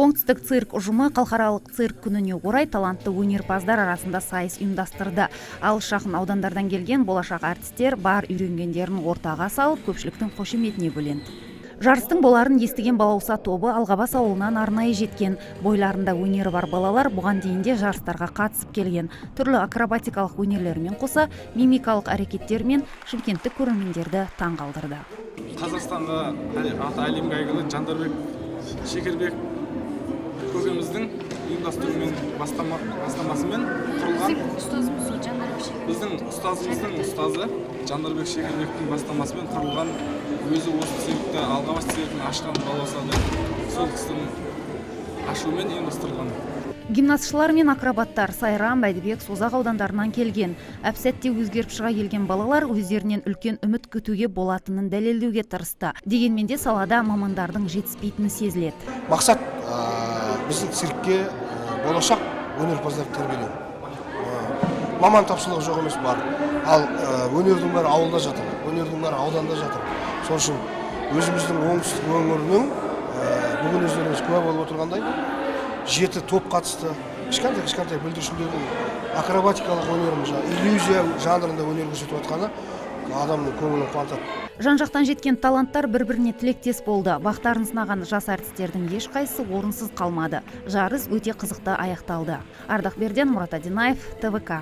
Оңтүстік цирк ұжымы халықаралық цирк күніне орай талантты өнерпаздар арасында сайыс ұйымдастырды. Алыс жақын аудандардан келген болашақ әртістер бар үйренгендерін ортаға салып, көпшіліктің қошеметіне бөленді. Жарыстың боларын естіген Балауса тобы Алғабас ауылынан арнайы жеткен. Бойларында өнері бар балалар бұған дейін де жарыстарға қатысып келген. Түрлі акробатикалық өнерлерімен қоса мимикалық әрекеттермен шымкенттік көрермендерді таңғалдырды. Қазақстанға аты әлемге әйгілі Жандарбек Шекербек көкеміздің ұйымдастыруымен, бастамасымен құрылған. Ұстазымыз сол Жандарбек Шекербек. Біздің ұстазымыздың ұстазы Жандарбек Шекербектің бастамасымен құрылған, өзі осы циркті, Алғабас циркін ашқан Балаусада, сол кісінің ашуымен ұйымдастырылған. Гимнастшылар мен акробаттар Сайрам, Бәйдібек, Созақ аудандарынан келген. Әп-сәтте өзгеріп шыға келген балалар өздерінен үлкен үміт күтуге болатынын дәлелдеуге тырысты. Дегенмен де салада мамандардың жетіспейтіні сезіледі. Мақсат біздің циркке болашақ өнерпаздарды тәрбиелеу. Маман тапшылығы жоқ емес, бар. Ал өнердің бәрі ауылда жатыр, өнердің бәрі ауданда жатыр. Сол үшін өзіміздің оңтүстік өңірінің, бүгін өздеріңіз куә болып отырғандай, жеті топ қатысты. Кішкентай кішкентай бүлдіршіндердің акробатикалық өнерін, жаңағы иллюзия жанрында өнер көрсетіп жатқаны адамның көңілін қуантады. Жан жақтан жеткен таланттар бір біріне тілектес болды. Бақтарын сынаған жас әртістердің ешқайсысы орынсыз қалмады. Жарыс өте қызықты аяқталды. Ардақ Берден, Мұрат Адинаев, ТВК.